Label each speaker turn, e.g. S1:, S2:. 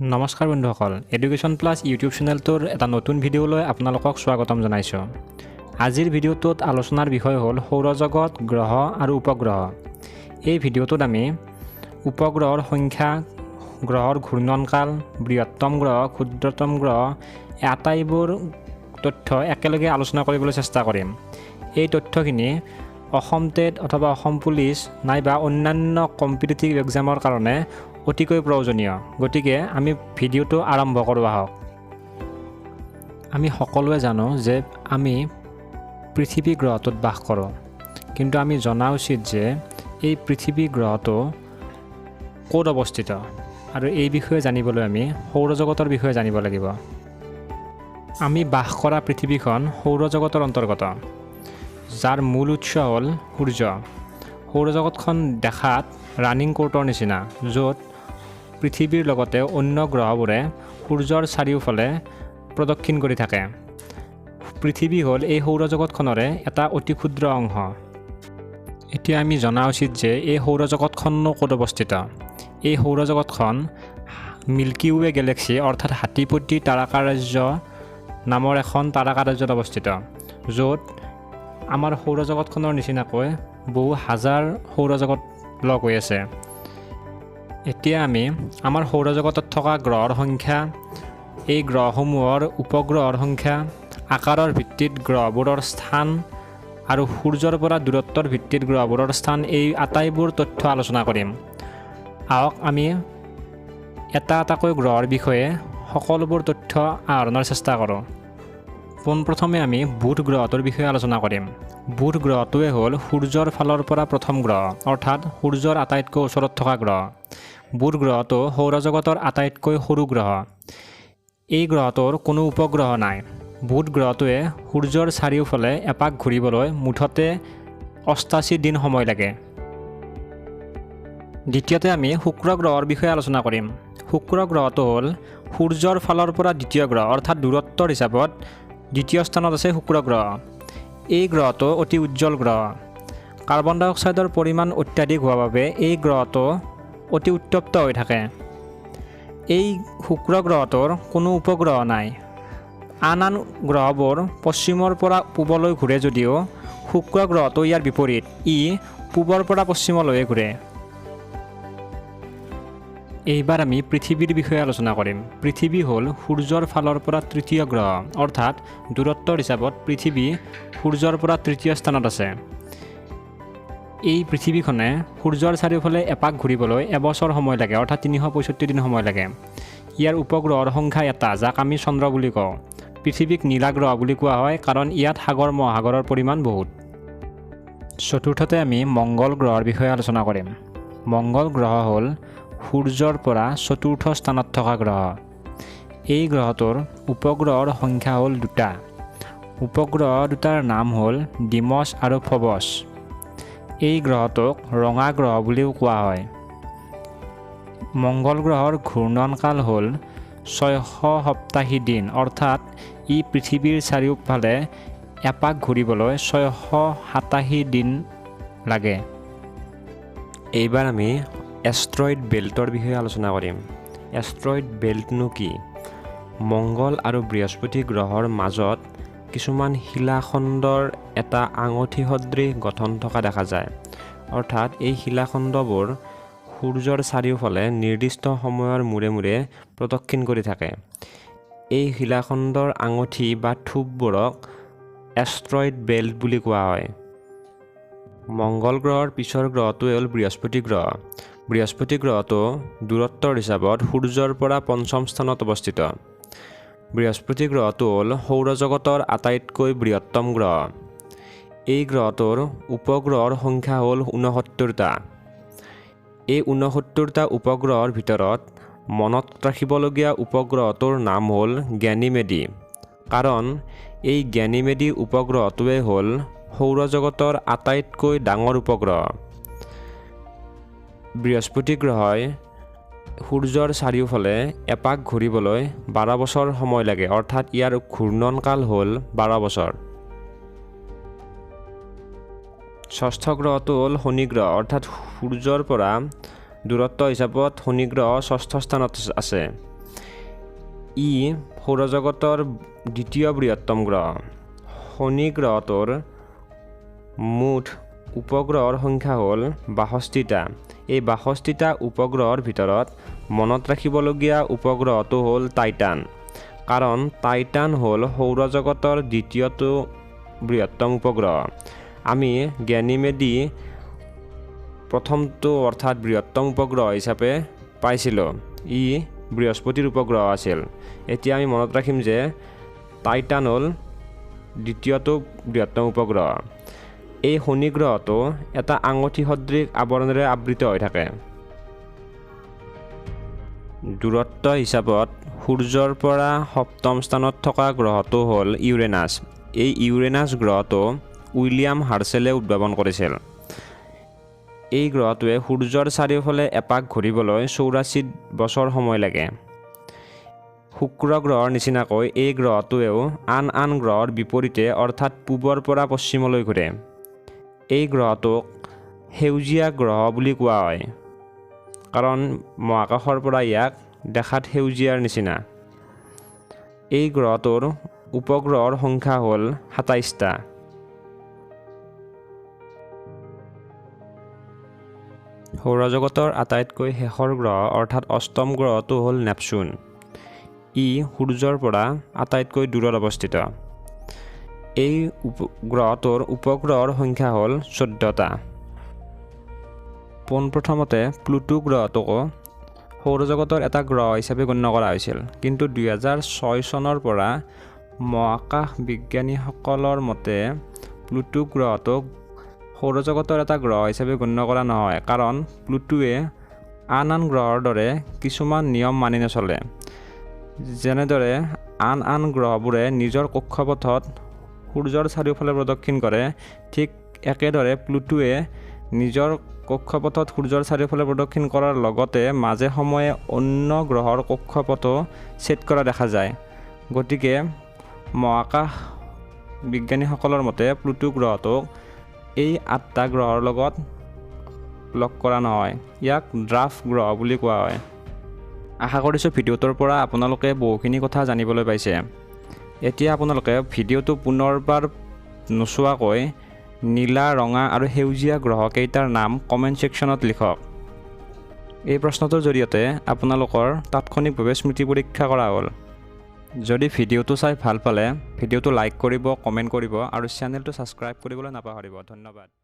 S1: নমস্কাৰ বন্ধুসকল, education plus YouTube চেনেলটোৰ এটা নতুন ভিডিঅ'লৈ আপোনালোকক স্বাগতম জনাইছোঁ। আজিৰ ভিডিঅ'টোত আলোচনাৰ বিষয় হ'ল সৌৰজগত, গ্ৰহ আৰু উপগ্ৰহ। এই ভিডিঅ'টোত আমি উপগ্ৰহৰ সংখ্যা, গ্ৰহৰ ঘূৰ্ণনকাল, বৃহত্তম গ্ৰহ, ক্ষুদ্ৰতম গ্ৰহ আটাইবোৰ তথ্য একেলগে আলোচনা কৰিবলৈ চেষ্টা কৰিম। এই তথ্যখিনি অসম টেট অথবা অসম পুলিচ নাইবা অন্যান্য কম্পিটিটিভ এক্সামৰ কাৰণে অতিকৈ প্ৰয়োজনীয়। গতিকে আমি ভিডিঅ'টো আৰম্ভ কৰোঁ আহক। আমি সকলোৱে জানো যে আমি পৃথিৱী গ্ৰহটোত বাস কৰোঁ, কিন্তু আমি জনা উচিত যে এই পৃথিৱী গ্ৰহটো ক'ত অৱস্থিত আৰু এই বিষয়ে জানিবলৈ আমি সৌৰজগতৰ বিষয়ে জানিব লাগিব। আমি বাস কৰা পৃথিৱীখন সৌৰজগতৰ অন্তৰ্গত, যাৰ মূল উৎস হ'ল সূৰ্য। সৌৰজগতখন দেখাত ৰানিং কোৰ্টৰ নিচিনা, য'ত পৃথিৱীৰ লগতে অন্য গ্ৰহবোৰে সূৰ্যৰ চাৰিওফালে প্ৰদক্ষিণ কৰি থাকে। পৃথিৱী হ'ল এই সৌৰজগতখনৰে এটা অতি ক্ষুদ্ৰ অংশ। এতিয়া আমি জনা উচিত যে এই সৌৰজগতখননো ক'ত অৱস্থিত। এই সৌৰজগতখন মিল্কী ৱে গেলেক্সি অৰ্থাৎ হাতীপটি তাৰকাৰাজ্য নামৰ এখন তাৰকাৰাজ্যত অৱস্থিত, য'ত আমাৰ সৌৰজগতখনৰ নিচিনাকৈ বহু হাজাৰ সৌৰজগত লগ হৈ আছে। এতিয়া আমি আমাৰ সৌৰজগতত থকা গ্ৰহৰ সংখ্যা, এই গ্ৰহসমূহৰ উপগ্ৰহৰ সংখ্যা, আকাৰৰ ভিত্তিত গ্ৰহবোৰৰ স্থান আৰু সূৰ্যৰ পৰা দূৰত্বৰ ভিত্তিত গ্ৰহবোৰৰ স্থান, এই আটাইবোৰ তথ্য আলোচনা কৰিম। আহক আমি এটা এটাকৈ গ্ৰহৰ বিষয়ে সকলোবোৰ তথ্য আহৰণৰ চেষ্টা কৰোঁ। পোনপ্ৰথমে আমি বুধ গ্ৰহটোৰ বিষয়ে আলোচনা কৰিম। বুধ গ্ৰহটোৱে হ'ল সূৰ্যৰ ফালৰ পৰা প্ৰথম গ্ৰহ, অৰ্থাৎ সূৰ্যৰ আটাইতকৈ ওচৰত থকা গ্ৰহ। বুধ গ্ৰহটো সৌৰজগতৰ আটাইতকৈ সৰু গ্ৰহ। এই গ্ৰহটোৰ কোনো উপগ্ৰহ নাই। বুধ গ্ৰহটোৱে সূৰ্যৰ চাৰিওফালে এপাক ঘূৰিবলৈ মুঠতে 88 দিন সময় লাগে। দ্বিতীয়তে আমি শুক্ৰ গ্ৰহৰ বিষয়ে আলোচনা কৰিম। শুক্ৰ গ্ৰহটো হ'ল সূৰ্যৰ ফালৰ পৰা দ্বিতীয় গ্ৰহ, অৰ্থাৎ দূৰত্বৰ হিচাপত দ্বিতীয় স্থানত আছে শুক্ৰ গ্ৰহ। এই গ্ৰহটো অতি উজ্জ্বল গ্ৰহ। কাৰ্বন ডাই অক্সাইডৰ পৰিমাণ অত্যাধিক হোৱাৰ বাবে এই গ্ৰহটো অতি উত্তপ্ত হৈ থাকে। এই শুক্ৰ গ্ৰহটোৰ কোনো উপগ্ৰহ নাই। আন আন গ্ৰহবোৰ পশ্চিমৰ পৰা পূবলৈ ঘূৰে যদিও শুক্ৰ গ্ৰহটো ইয়াৰ বিপৰীত, ই পূবৰ পৰা পশ্চিমলৈহে ঘূৰে। এইবাৰ আমি পৃথিৱীৰ বিষয়ে আলোচনা কৰিম। পৃথিৱী হ'ল সূৰ্যৰ ফালৰ পৰা তৃতীয় গ্ৰহ, অৰ্থাৎ দূৰত্বৰ হিচাপত পৃথিৱী সূৰ্যৰ পৰা তৃতীয় স্থানত আছে। এই পৃথিৱীখনে সূৰ্যৰ চাৰিওফালে এপাক ঘূৰিবলৈ এবছৰ সময় লাগে, অৰ্থাৎ 365 দিন সময় লাগে। ইয়াৰ উপগ্ৰহৰ সংখ্যা এটা, যাক আমি চন্দ্ৰ বুলি কওঁ। পৃথিৱীক নীলা গ্ৰহ বুলি কোৱা হয় কাৰণ ইয়াত সাগৰ মহাসাগৰৰ পৰিমাণ বহুত। চতুৰ্থতে আমি মংগল গ্ৰহৰ বিষয়ে আলোচনা কৰিম। মংগল গ্ৰহ হ'ল সূৰ্যৰ পৰা চতুৰ্থ স্থানত থকা গ্ৰহ। এই গ্ৰহটোৰ উপগ্ৰহৰ সংখ্যা হ'ল দুটা। উপগ্ৰহ দুটাৰ নাম হ'ল ডিমছ আৰু ফবছ। এই গ্ৰহটোক ৰঙা গ্ৰহ বুলিও কোৱা হয়। মংগল গ্ৰহৰ ঘূৰ্ণনকাল হ'ল 687 দিন, অৰ্থাৎ ই পৃথিৱীৰ চাৰিওফালে এপাক ঘূৰিবলৈ 687 দিন লাগে।
S2: এইবাৰ আমি এষ্ট্ৰইড বেল্টৰ বিষয়ে আলোচনা কৰিম। এষ্ট্ৰইড বেল্টনো কি? মংগল আৰু বৃহস্পতি গ্ৰহৰ মাজত কিছুমান শিলাখণ্ডৰ এটা আঙুঠি সদৃশ গঠন থকা দেখা যায়, অৰ্থাৎ এই শিলাখণ্ডবোৰ সূৰ্যৰ চাৰিওফালে নিৰ্দিষ্ট সময়ৰ মূৰে মূৰে প্ৰদক্ষিণ কৰি থাকে। এই শিলাখণ্ডৰ আঙুঠি বা থূপবোৰক এষ্ট্ৰইড বেল্ট বুলি কোৱা হয়। মংগল গ্ৰহৰ পিছৰ গ্ৰহটোৱে হ'ল বৃহস্পতি গ্ৰহ। বৃহস্পতি গ্ৰহটো দূৰত্বৰ হিচাপত সূৰ্যৰ পৰা পঞ্চম স্থানত অৱস্থিত। বৃহস্পতি গ্ৰহটো হ'ল সৌৰজগতৰ আটাইতকৈ বৃহত্তম গ্ৰহ। এই গ্ৰহটোৰ উপগ্ৰহৰ সংখ্যা হ'ল 69টা। এই 69টা উপগ্ৰহৰ ভিতৰত মনত ৰাখিবলগীয়া উপগ্ৰহটোৰ নাম হ'ল গেনিমেডি, কাৰণ এই গেনিমেডি উপগ্ৰহটোৱে হ'ল সৌৰজগতৰ আটাইতকৈ ডাঙৰ উপগ্ৰহ। বৃহস্পতি গ্ৰহই সূৰ্যৰ চাৰিওফালে এপাক ঘূৰিবলৈ 12 বছৰ সময় লাগে, অৰ্থাৎ ইয়াৰ ঘূৰ্ণনকাল হ'ল 12 বছৰ। ষষ্ঠ গ্ৰহটো হ'ল শনি গ্ৰহ, অৰ্থাৎ সূৰ্যৰ পৰা দূৰত্ব হিচাপত শনি গ্ৰহ ষষ্ঠ স্থানত আছে। ই সৌৰজগতৰ দ্বিতীয় বৃহত্তম গ্ৰহ। শনি গ্ৰহটোৰ মুঠ উপগ্ৰহৰ সংখ্যা হ'ল 62টা। এই 62টা উপগ্ৰহৰ ভিতৰত মনত ৰাখিবলগীয়া উপগ্ৰহটো হ'ল টাইটান, কাৰণ টাইটান হ'ল সৌৰজগতৰ দ্বিতীয়টো বৃহত্তম উপগ্ৰহ। আমি গেনিমেডি প্ৰথমটো অৰ্থাৎ বৃহত্তম উপগ্ৰহ হিচাপে পাইছিলোঁ, ই বৃহস্পতিৰ উপগ্ৰহ আছিল। এতিয়া আমি মনত ৰাখিম যে টাইটান হ'ল দ্বিতীয়টো বৃহত্তম উপগ্ৰহ। এই শনি গ্ৰহটো এটা আঙুঠি সদৃশ আৱৰণেৰে আবৃত হৈ থাকে। দূৰত্ব হিচাপত সূৰ্যৰ পৰা সপ্তম স্থানত থকা গ্ৰহটো হ'ল ইউৰেনাছ। এই ইউৰেনাছ গ্ৰহটো উইলিয়াম হাৰ্চেলে উদ্ভাৱন কৰিছিল। এই গ্ৰহটোৱে সূৰ্যৰ চাৰিওফালে এপাক ঘূৰিবলৈ 84 বছৰ সময় লাগে। শুক্ৰ গ্ৰহৰ নিচিনাকৈ এই গ্ৰহটোৱেও আন আন গ্ৰহৰ বিপৰীতে অৰ্থাৎ পূবৰ পৰা পশ্চিমলৈ ঘূৰে। এই গ্ৰহটোক সেউজীয়া গ্ৰহ বুলি কোৱা হয়, কাৰণ মহাকাশৰ পৰা ইয়াক দেখাত সেউজীয়াৰ নিচিনা। এই গ্ৰহটোৰ উপগ্ৰহৰ সংখ্যা হ'ল 27টা। সৌৰজগতৰ আটাইতকৈ শেষৰ গ্ৰহ অৰ্থাৎ অষ্টম গ্ৰহটো হ'ল নেপচুন। ই সূৰ্যৰ পৰা আটাইতকৈ দূৰত অৱস্থিত। এই গ্ৰহটোৰ উপগ্ৰহৰ সংখ্যা হ'ল 14টা। পোনপ্ৰথমতে প্লুটো গ্ৰহটোকো সৌৰজগতৰ এটা গ্ৰহ হিচাপে গণ্য কৰা হৈছিল, কিন্তু 2006 চনৰ পৰা মহাকাশ বিজ্ঞানীসকলৰ মতে প্লুটো গ্ৰহটোক সৌৰজগতৰ এটা গ্ৰহ হিচাপে গণ্য কৰা নহয়, কাৰণ প্লুটোৱে আন আন গ্ৰহৰ দৰে কিছুমান নিয়ম মানি নচলে। যেনেদৰে আন আন গ্ৰহবোৰে নিজৰ কক্ষপথত সূৰ্যৰ চাৰিওফালে প্ৰদক্ষিণ কৰে, ঠিক একেদৰে প্লুটোৱে নিজৰ কক্ষপথত সূৰ্যৰ চাৰিওফালে প্ৰদক্ষিণ কৰাৰ লগতে মাজে সময়ে অন্য গ্ৰহৰ কক্ষপথো ছেদ কৰা দেখা যায়। গতিকে মহাকাশ বিজ্ঞানীসকলৰ মতে প্লুটো গ্ৰহটোক এই 8টা গ্ৰহৰ লগত লগ কৰা নহয়, ইয়াক ড্ৰাফ গ্ৰহ বুলি কোৱা হয়। আশা কৰিছোঁ ভিডিঅ'টোৰ পৰা আপোনালোকে বহুখিনি কথা জানিবলৈ পাইছে। এতিয়া আপোনালোকে ভিডিঅ'টো পুনৰবাৰ নোচোৱাকৈ নীলা, ৰঙা আৰু সেউজীয়া গ্ৰহকেইটাৰ নাম কমেণ্ট ছেকশ্যনত লিখক। এই প্ৰশ্নটোৰ জৰিয়তে আপোনালোকৰ তাৎক্ষণিকভাৱে স্মৃতি পৰীক্ষা কৰা হ'ল। যদি ভিডিঅ'টো চাই ভাল পালে ভিডিঅ'টো লাইক কৰিব, কমেণ্ট কৰিব আৰু চেনেলটো ছাবস্ক্ৰাইব কৰিবলৈ নাপাহৰিব। ধন্যবাদ।